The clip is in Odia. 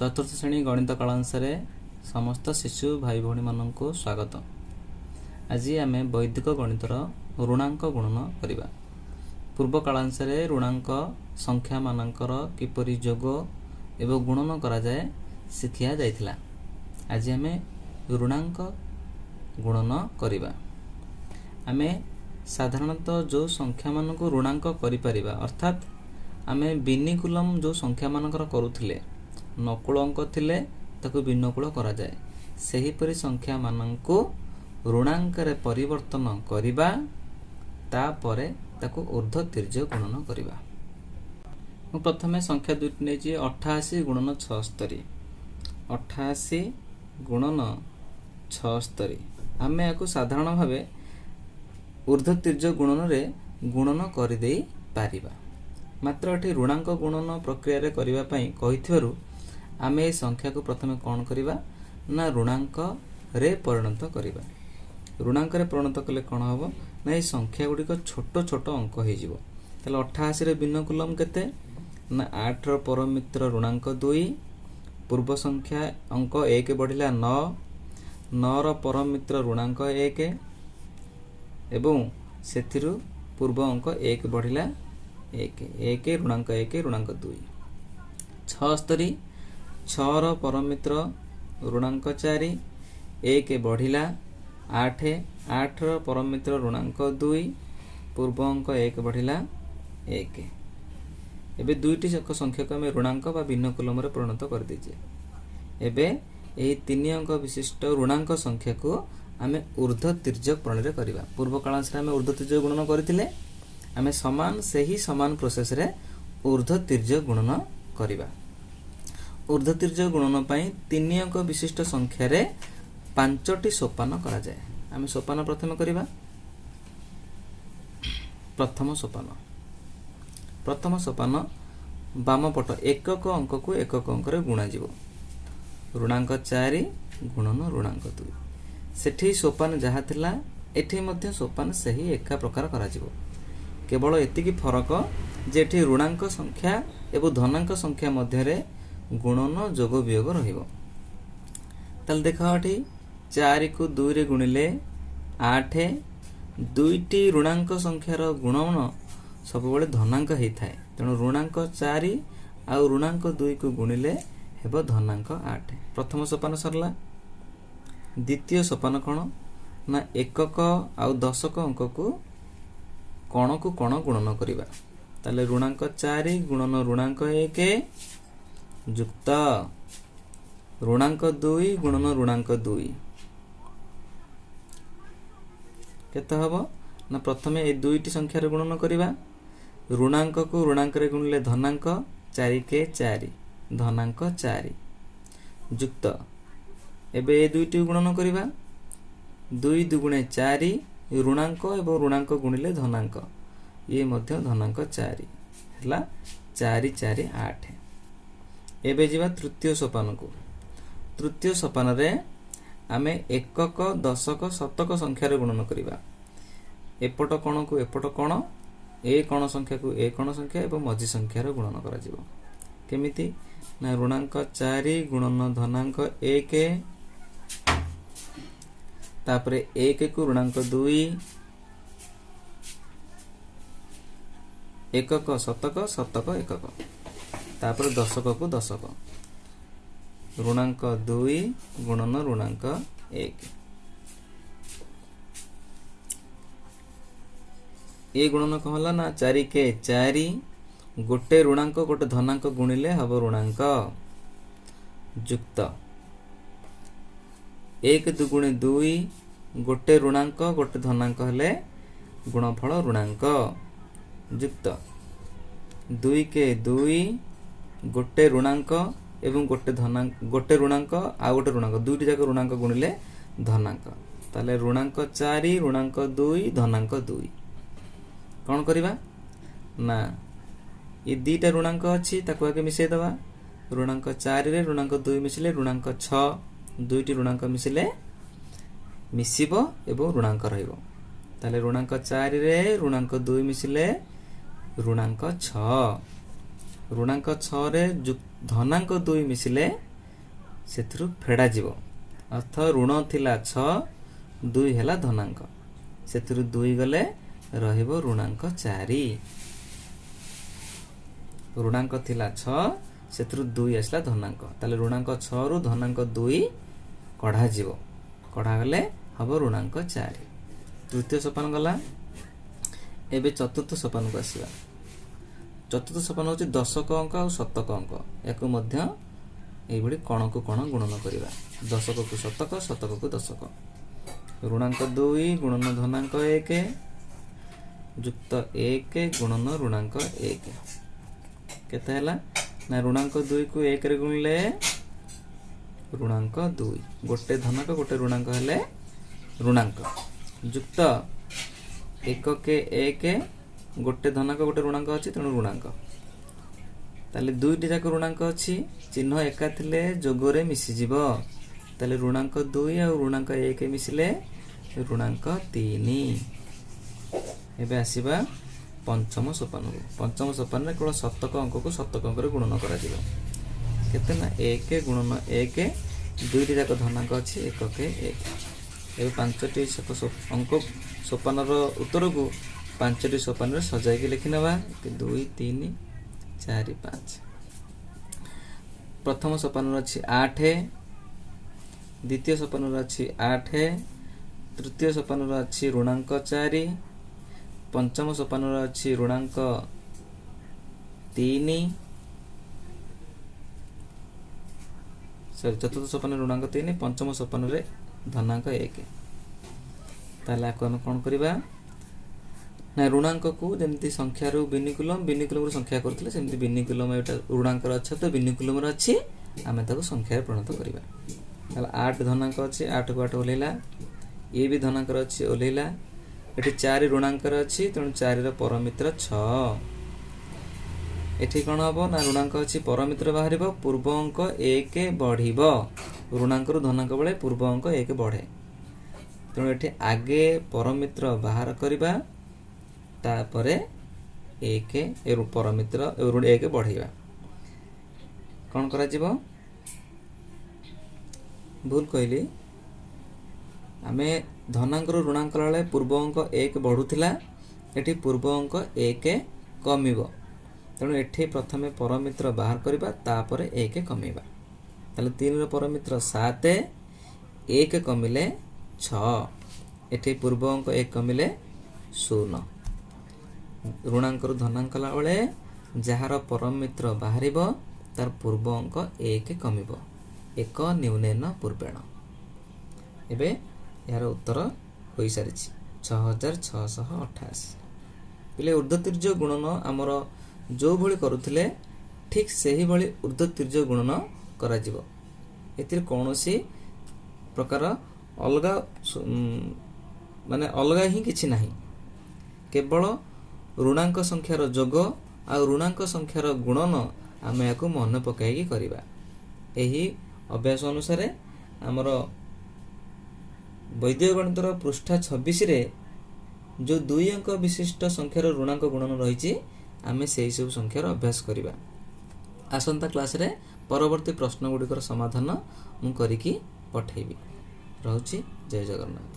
ଚତୁର୍ଥ ଶ୍ରେଣୀ ଗଣିତ କାଳାଂଶରେ ସମସ୍ତ ଶିଶୁ ଭାଇ ଭଉଣୀମାନଙ୍କୁ ସ୍ୱାଗତ। ଆଜି ଆମେ ବୈଦିକ ଗଣିତର ଋଣାଙ୍କ ଗୁଣନ କରିବା। ପୂର୍ବ କାଳାଂଶରେ ଋଣାଙ୍କ ସଂଖ୍ୟାମାନଙ୍କର କିପରି ଯୋଗ ଏବଂ ଗୁଣନ କରାଯାଏ ଶିଖିଆ ଯାଇଥିଲା। ଆଜି ଆମେ ଋଣାଙ୍କ ଗୁଣନ କରିବା। ଆମେ ସାଧାରଣତଃ ଯେଉଁ ସଂଖ୍ୟାମାନଙ୍କୁ ଋଣାଙ୍କ କରିପାରିବା, ଅର୍ଥାତ୍ ଆମେ ବିନିକୁଲମ ଯେଉଁ ସଂଖ୍ୟାମାନଙ୍କର କରୁଥିଲେ, ନକୁଳ ଅଙ୍କ ଥିଲେ ତାକୁ ବିନକୁଳ କରାଯାଏ, ସେହିପରି ସଂଖ୍ୟାମାନଙ୍କୁ ଋଣାଙ୍କରେ ପରିବର୍ତ୍ତନ କରିବା, ତାପରେ ତାକୁ ଉର୍ଦ୍ଧ୍ୱ ତୀର୍ଯ୍ୟ ଗୁଣନ କରିବା। ମୁଁ ପ୍ରଥମେ ସଂଖ୍ୟା ଦୁଇଟି ନେଇଛି, 88 ଗୁଣନ 76। 88 ଗୁଣନ 76। ଆମେ ଏହାକୁ ସାଧାରଣ ଭାବେ ଉର୍ଦ୍ଧ୍ୱ ତୀର୍ଯ୍ୟ ଗୁଣନରେ ଗୁଣନ କରିଦେଇ ପାରିବା। ମାତ୍ର ଏଠି ଋଣାଙ୍କ ଗୁଣନ ପ୍ରକ୍ରିୟାରେ କରିବା ପାଇଁ କହିଥିବାରୁ ଆମେ ଏହି ସଂଖ୍ୟାକୁ ପ୍ରଥମେ କ'ଣ କରିବା ନା ଋଣାଙ୍କରେ ପରିଣତ କରିବା। ଋଣାଙ୍କରେ ପରିଣତ କଲେ କ'ଣ ହେବ ନା ଏହି ସଂଖ୍ୟା ଗୁଡ଼ିକ ଛୋଟ ଛୋଟ ଅଙ୍କ ହେଇଯିବ। ତାହେଲେ 88ର ବିନକୁଲମ କେତେ ନା 8ର ପରମିତ୍ର ଋଣାଙ୍କ 2, ପୂର୍ବ ସଂଖ୍ୟା ଅଙ୍କ 1 ବଢ଼ିଲା 9, 9ର ପରମିତ୍ର ଋଣାଙ୍କ 1 ଏବଂ ସେଥିରୁ ପୂର୍ବ ଅଙ୍କ 1 ବଢ଼ିଲା 1, 1 ଋଣାଙ୍କ 1 ଋଣାଙ୍କ 2। 76, 6ର ପରମିତ୍ର ଋଣାଙ୍କ 4, 1 ବଢ଼ିଲା 8, 8ର ପରମିତ୍ର ଋଣାଙ୍କ 2, ପୂର୍ବ ଅଙ୍କ 1 ବଢ଼ିଲା 1। ଏବେ ଦୁଇଟି ଯାକ ସଂଖ୍ୟାକୁ ଆମେ ଋଣାଙ୍କ ବା ଭିନ୍ନକୁଲମରେ ପରିଣତ କରିଦେଇଛେ। ଏବେ ଏହି ତିନି ଅଙ୍କ ବିଶିଷ୍ଟ ଋଣାଙ୍କ ସଂଖ୍ୟାକୁ ଆମେ ଉର୍ଦ୍ଧ୍ୱ ତୀର୍ଯ୍ୟକ ପ୍ରଣାଳୀରେ କରିବା। ପୂର୍ବ କାଳାଂଶରେ ଆମେ ଉର୍ଦ୍ଧ୍ୱ ତୀର୍ଯ୍ୟକ ଗୁଣନ କରିଥିଲେ। ଆମେ ସମାନ ସେହି ସମାନ ପ୍ରୋସେସରେ ଉର୍ଦ୍ଧ୍ୱ ତୀର୍ଯ୍ୟକ ଗୁଣନ କରିବା। ଉର୍ଦ୍ଧ୍ୱ ତୀର୍ଯ୍ୟକ ଗୁଣନ ପାଇଁ ତିନି ଅଙ୍କ ବିଶିଷ୍ଟ ସଂଖ୍ୟାରେ ପାଞ୍ଚଟି ସୋପାନ କରାଯାଏ। ଆମେ ସୋପାନ ପ୍ରଥମେ କରିବା। ପ୍ରଥମ ସୋପାନ, ପ୍ରଥମ ସୋପାନ ବାମ ପଟ ଏକକ ଅଙ୍କକୁ ଏକକ ଅଙ୍କରେ ଗୁଣାଯିବ। ଋଣାଙ୍କ 4 ଗୁଣନ ଋଣାଙ୍କ 2। ସେଠି ସୋପାନ ଯାହା ଥିଲା, ଏଠି ମଧ୍ୟ ସୋପାନ ସେହି ଏକା ପ୍ରକାର କରାଯିବ। କେବଳ ଏତିକି ଫରକ ଯେ ଏଠି ଋଣାଙ୍କ ସଂଖ୍ୟା ଏବଂ ଧନାଙ୍କ ସଂଖ୍ୟା ମଧ୍ୟରେ ଗୁଣନ ଯୋଗ ବିୟୋଗ ରହିବ। ତାହେଲେ ଦେଖ, ଏଠି 4କୁ 2ରେ ଗୁଣିଲେ 8। ଦୁଇଟି ଋଣାଙ୍କ ସଂଖ୍ୟାର ଗୁଣନ ସବୁବେଳେ ଧନାଙ୍କ ହେଇଥାଏ। ତେଣୁ ଋଣାଙ୍କ 4 ଆଉ ଋଣାଙ୍କ 2କୁ ଗୁଣିଲେ ହେବ ଧନାଙ୍କ 8। ପ୍ରଥମ ସୋପାନ ସରିଲା। ଦ୍ୱିତୀୟ ସୋପାନ କ'ଣ ନା ଏକକ ଆଉ ଦଶକ ଅଙ୍କକୁ କଣକୁ କଣ ଗୁଣନ କରିବା। ତାହେଲେ ଋଣାଙ୍କ 4 ଗୁଣନ ଋଣାଙ୍କ 1 ଯୁକ୍ତ ଋଣାଙ୍କ 2 ଗୁଣନ ଋଣାଙ୍କ 2 କେତେ ହେବ ନା ପ୍ରଥମେ ଏ ଦୁଇଟି ସଂଖ୍ୟାର ଗୁଣନ କରିବା। ଋଣାଙ୍କକୁ ଋଣାଙ୍କରେ ଗୁଣିଲେ ଧନାଙ୍କ, 4 କେ 4, ଧନାଙ୍କ 4 ଯୁକ୍ତ। ଏବେ ଏ ଦୁଇଟି ଗୁଣନ କରିବା। 2 ଦୁଗୁଣେ 4, ଋଣାଙ୍କ ଏବଂ ଋଣାଙ୍କ ଗୁଣିଲେ ଧନାଙ୍କ, ଇଏ ମଧ୍ୟ ଧନାଙ୍କ 4 ହେଲା। 4 4 8। ଏବେ ଯିବା ତୃତୀୟ ସୋପାନକୁ। ତୃତୀୟ ସୋପାନରେ ଆମେ ଏକକ, ଦଶକ, ଶତକ ସଂଖ୍ୟାର ଗୁଣନ କରିବା। ଏପଟ କଣକୁ ଏପଟ କଣ, ଏ କଣ ସଂଖ୍ୟାକୁ ଏ କଣ ସଂଖ୍ୟା ଏବଂ ମଝି ସଂଖ୍ୟାର ଗୁଣନ କରାଯିବ। କେମିତି ନା ଋଣାଙ୍କ 4 ଗୁଣନ ଧନାଙ୍କ 1, ତାପରେ 1କୁ ଋଣାଙ୍କ 2, ଏକକ ଶତକ, ଶତକ ଏକକ, ତାପରେ ଦଶକକୁ ଦଶକ, ଋଣାଙ୍କ 2 ଗୁଣନ ଋଣାଙ୍କ 1। ଏ ଗୁଣନ କଣ ହେଲା ନା 4 କେ 4, ଗୋଟେ ଋଣାଙ୍କ ଗୋଟେ ଧନାଙ୍କ ଗୁଣିଲେ ହବ ଋଣାଙ୍କ, ଯୁକ୍ତ 1 ଦୁଗୁଣେ 2, ଗୋଟେ ଋଣାଙ୍କ ଗୋଟେ ଧନାଙ୍କ ହେଲେ ଗୁଣଫଳ ଋଣାଙ୍କ, ଯୁକ୍ତ 2 କେ 2, ଗୋଟେ ଋଣାଙ୍କ ଏବଂ ଗୋଟେ ଧନାଙ୍କ, ଗୋଟେ ଋଣାଙ୍କ ଆଉ ଗୋଟେ ଋଣାଙ୍କ, ଦୁଇଟି ଯାକ ଋଣାଙ୍କ ଗୁଣିଲେ ଧନାଙ୍କ। ତାହେଲେ ଋଣାଙ୍କ 4 ଋଣାଙ୍କ 2 ଧନାଙ୍କ 2। କ'ଣ କରିବା ନା ଏ ଦୁଇଟା ଋଣାଙ୍କ ଅଛି, ତାକୁ ଆଗେ ମିଶାଇ ଦେବା। ଋଣାଙ୍କ 4ରେ ଋଣାଙ୍କ 2 ମିଶିଲେ ଋଣାଙ୍କ 6। ଦୁଇଟି ଋଣାଙ୍କ ମିଶିଲେ ମିଶିବ ଏବଂ ଋଣାଙ୍କ ରହିବ। ତାହେଲେ ଋଣାଙ୍କ 4ରେ ଋଣାଙ୍କ 2 ମିଶିଲେ ଋଣାଙ୍କ 6, ଋଣାଙ୍କ 6ରେ ଧନାଙ୍କ 2 ମିଶିଲେ ସେଥିରୁ ଫେଡ଼ାଯିବ। ଅର୍ଥ ଋଣ ଥିଲା 6, 2 ହେଲା ଧନାଙ୍କ, ସେଥିରୁ 2 ଗଲେ ରହିବ ଋଣାଙ୍କ 4। ଋଣାଙ୍କ ଥିଲା 6, ସେଥିରୁ 2 ଆସିଲା ଧନାଙ୍କ, ତାହେଲେ ଋଣାଙ୍କ 6ରୁ ଧନାଙ୍କ 2 କଢ଼ାଯିବ, କଢ଼ାଗଲେ ହେବ ଋଣାଙ୍କ 4। ତୃତୀୟ ସୋପାନ ଗଲା। ଏବେ ଚତୁର୍ଥ ସୋପାନକୁ ଆସିବା। ଚତୁର୍ଥ ସୋପାନ ହେଉଛି ଦଶକ ଅଙ୍କ ଆଉ ଶତକ ଅଙ୍କ। ୟାକୁ ମଧ୍ୟ ଏଇଭଳି କଣକୁ କଣ ଗୁଣନ କରିବା। ଦଶକକୁ ଶତକ, ଶତକକୁ ଦଶକ। ଋଣାଙ୍କ 2 ଗୁଣନ ଧନାଙ୍କ 1 ଯୁକ୍ତ 1 ଗୁଣନ ଋଣାଙ୍କ 1 କେତେ ହେଲା ନା ଋଣାଙ୍କ 2କୁ 1ରେ ଗୁଣିଲେ ଋଣାଙ୍କ 2, ଗୋଟେ ଧନାଙ୍କ ଗୋଟେ ଋଣାଙ୍କ ହେଲେ ଋଣାଙ୍କ, ଯୁକ୍ତ 1 କେ 1, ଗୋଟେ ଧନାଙ୍କ ଗୋଟେ ଋଣାଙ୍କ ଅଛି ତେଣୁ ଋଣାଙ୍କ। ତାହେଲେ ଦୁଇଟି ଯାକ ଋଣାଙ୍କ ଅଛି, ଚିହ୍ନ ଏକା ଥିଲେ ଯୋଗରେ ମିଶିଯିବ। ତାହେଲେ ଋଣାଙ୍କ 2 ଆଉ ଋଣାଙ୍କ 1 ମିଶିଲେ ଋଣାଙ୍କ 3। ଏବେ ଆସିବା ପଞ୍ଚମ ସୋପାନକୁ। ପଞ୍ଚମ ସୋପାନରେ କେବଳ ଶତକ ଅଙ୍କକୁ ଶତକ ଅଙ୍କରେ ଗୁଣନ କରାଯିବ। କେତେ ନା 1 ଗୁଣନ 1, ଦୁଇଟି ଯାକ ଧନାଙ୍କ ଅଛି, 1 କେ 1। ଏବେ 5ଟି ଅଙ୍କ ସୋପାନର ଉତ୍ତରକୁ 5ଟି ସୋପାନରେ ସଜାଇକି ଲେଖିନେବା। 1, 2, 3, 4, 5। ପ୍ରଥମ ସୋପାନରେ ଅଛି 8, ଦ୍ୱିତୀୟ ସୋପାନରେ ଅଛି 8, ତୃତୀୟ ସୋପାନରେ ଅଛି ଋଣାଙ୍କ 4, ପଞ୍ଚମ ସୋପାନରେ ଅଛି ଋଣାଙ୍କ 3, ସରି ଚତୁର୍ଥ ସୋପାନରେ ଋଣାଙ୍କ 3, ପଞ୍ଚମ ସୋପାନରେ ଧନାଙ୍କ 1। ତାହେଲେ ଆକୁ ଆମେ କ'ଣ କରିବା ନା ଋଣାଙ୍କକୁ ଯେମିତି ସଂଖ୍ୟାରୁ ବିନିକୁଲମ, ବିନିକୁଲମରୁ ସଂଖ୍ୟା କରୁଥିଲେ, ସେମିତି ବିନିକୁଲମ ଏଇଟା ଋଣାଙ୍କର ଅଛି ତ ବିନିକୁଲମର ଅଛି, ଆମେ ତାକୁ ସଂଖ୍ୟାରେ ପରିଣତ କରିବା। ତାହେଲେ 8 ଧନାଙ୍କ ଅଛି, 8କୁ 8 ଓହ୍ଲେଇଲା, ଇଏ ବି ଧନାଙ୍କର ଅଛି ଓହ୍ଲେଇଲା, ଏଠି 4 ଋଣାଙ୍କର ଅଛି ତେଣୁ 4ର ପରମିତ୍ର 6। ଏଠି କ'ଣ ହବ ନା ଋଣାଙ୍କ ଅଛି, ପରମିତ୍ର ବାହାରିବ, ପୂର୍ବ ଅଙ୍କ 1 ବଢ଼ିବ, ଋଣାଙ୍କରୁ ଧନାଙ୍କ ବେଳେ ପୂର୍ବ ଅଙ୍କ 1 ବଢ଼େ, ତେଣୁ ଏଠି ଆଗେ ପରମିତ୍ର ବାହାର କରିବା, ତାପରେ 1 ପରମିତ୍ର 1 ବଢ଼େଇବା। କ'ଣ କରାଯିବ? ଭୁଲ କହିଲି, ଆମେ ଧନାଙ୍କରୁ ଋଣାଙ୍କ ବେଳେ ପୂର୍ବ ଅଙ୍କ 1 ବଢ଼ୁଥିଲା, ଏଠି ପୂର୍ବ ଅଙ୍କ 1 କମିବ, ତେଣୁ ଏଠି ପ୍ରଥମେ ପରମିତ୍ର ବାହାର କରିବା, ତାପରେ 1 କମିବା। ତାହେଲେ 3ର ପରମିତ୍ର 7, 1 କମିଲେ 6, ଏଠି ପୂର୍ବ ଅଙ୍କ 1 କମିଲେ 0। ଋଣାଙ୍କରୁ ଧନାଙ୍କ କଲା ବେଳେ ଯାହାର ପରମିତ୍ର ବାହାରିବ ତାର ପୂର୍ବ ଅଙ୍କ 1 କମିବ, 1 ନ୍ୟୁନେନ ପୂର୍ବେଣ। ଏବେ ଏହାର ଉତ୍ତର ହୋଇସାରିଛି 6688। ପିଲେ, ଉର୍ଦ୍ଧ୍ୱତୀର୍ଯ୍ୟ ଗୁଣନ ଆମର ଯେଉଁଭଳି କରୁଥିଲେ ଠିକ୍ ସେହିଭଳି ଉର୍ଦ୍ଧ୍ୱତୀର୍ଯ୍ୟ ଗୁଣନ କରାଯିବ। ଏଥିରେ କୌଣସି ପ୍ରକାର ଅଲଗା ମାନେ ଅଲଗା ହିଁ କିଛି ନାହିଁ, କେବଳ ଋଣାଙ୍କ ସଂଖ୍ୟାର ଯୋଗ ଆଉ ଋଣାଙ୍କ ସଂଖ୍ୟାର ଗୁଣନ ଆମେ ଏହାକୁ ମନେ ପକାଇକି କରିବା। ଏହି ଅଭ୍ୟାସ ଅନୁସାରେ ଆମର ବୈଦିକ ଗଣିତର ପୃଷ୍ଠା 26ରେ ଯେଉଁ 2 ଅଙ୍କ ବିଶିଷ୍ଟ ସଂଖ୍ୟାର ଋଣାଙ୍କ ଗୁଣନ ରହିଛି, ଆମେ ସେହି ସବୁ ସଂଖ୍ୟାର ଅଭ୍ୟାସ କରିବା। ଆସନ୍ତା କ୍ଲାସରେ ପରବର୍ତ୍ତୀ ପ୍ରଶ୍ନ ଗୁଡ଼ିକର ସମାଧାନ ମୁଁ କରିକି ପଠେଇବି। ରହୁଛି, ଜୟ ଜଗନ୍ନାଥ।